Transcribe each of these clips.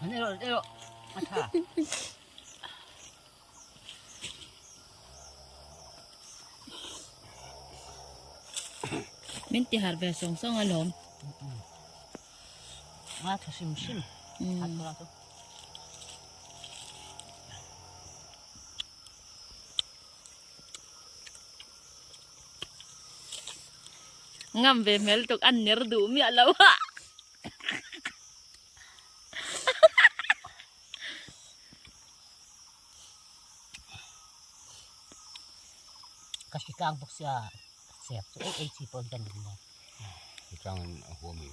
Min ti harh ve sawng sawng alawm. Nga tha hrim hrim. Ngam ve hmel tuk an ner duh miah lo a. Ka hri tlang bawk sia sep chu ei ei chi pawh an kan ring lo. Hri tlang in a huam i.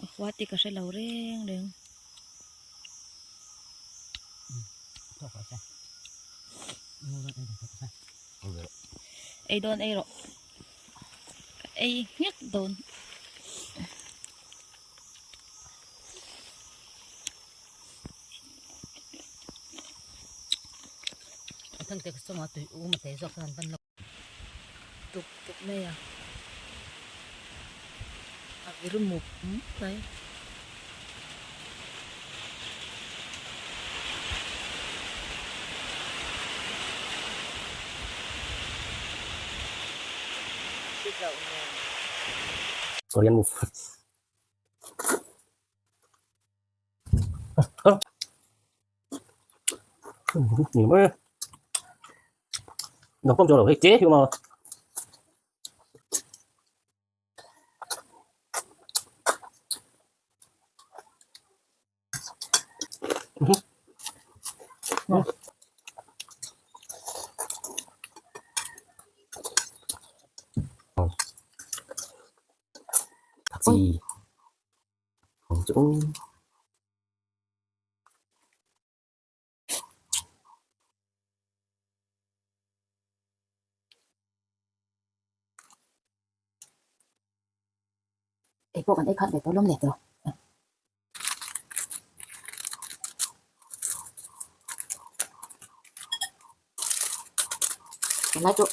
A hua tih ka hre lo reng reng. Ei dawn ei rawh. Ka ei nghek dawn. Tuk tuk mai a a vir mup mup mai. Korean move. Ni mai. Nó không cho được hết chế nhưng mà Taxi. Chỗ Ei pawh kan ei khat ve tawh lawm le tawh. Tunlai chu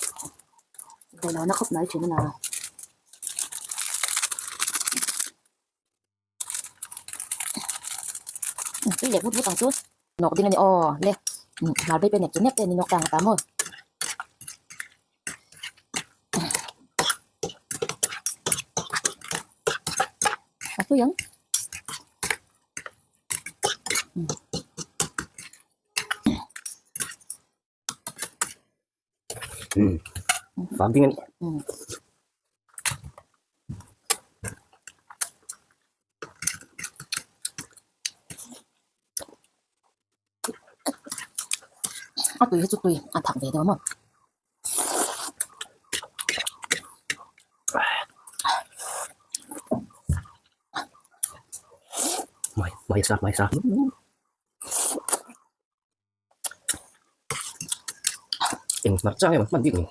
dawlawna khawp mai thin a na. Tui leh vut vut ang chu nawk ding a ni aw le hnar bei pek nek chu nep te a ni nawk tang a ta maw. A tui ang. Vang ding a ni. A tui hi chu tui a thak ve deuh maw. Mai mai sa mai sa. Eng hmarh chang emaw hman bik ni.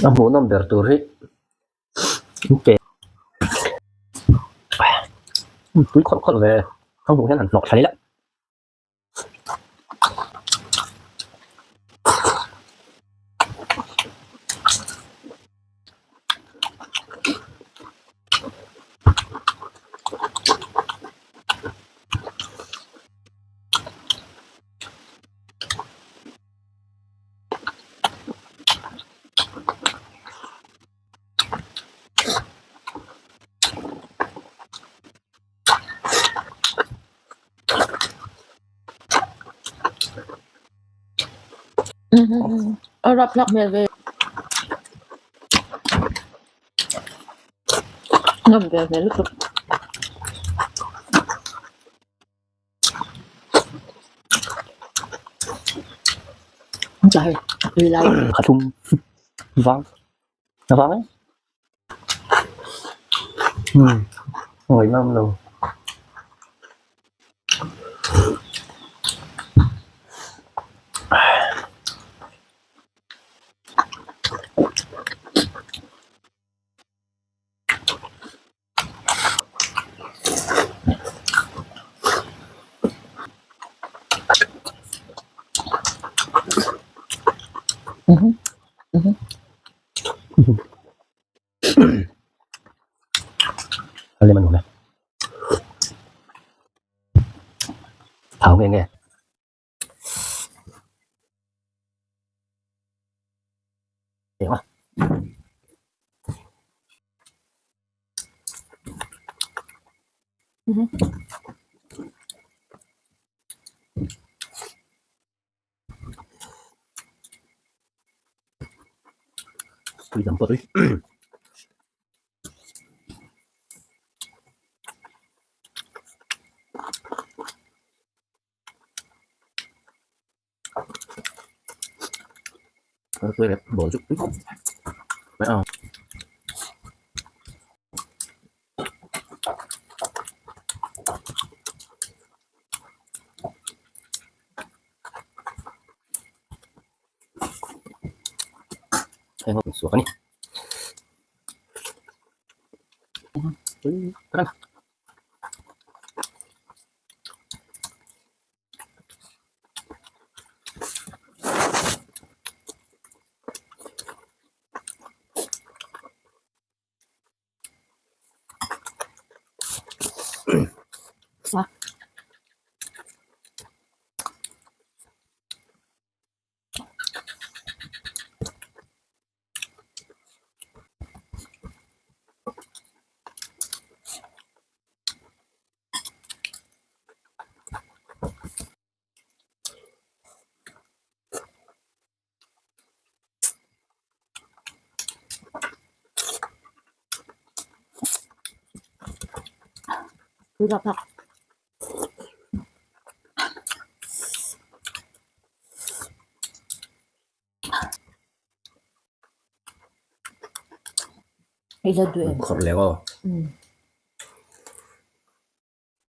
A hmuhnawm ber tur hi Tui khawlh khawlh ve ka hmuh hian han hnawh thla ila. A rap hlak hmel ve. Ngam ve hmel lutuk. Chai tui lai. Khathum vang a vang e. Ngaihnawm lo. A lem a nuam e. Thau nge nge. Eng a. Tui dang pawh tui. Tui đẹp bỏ chút Đấy không? Hei ho suak a ni. Tui lak lak. I la duh em? Khawrh leh aw.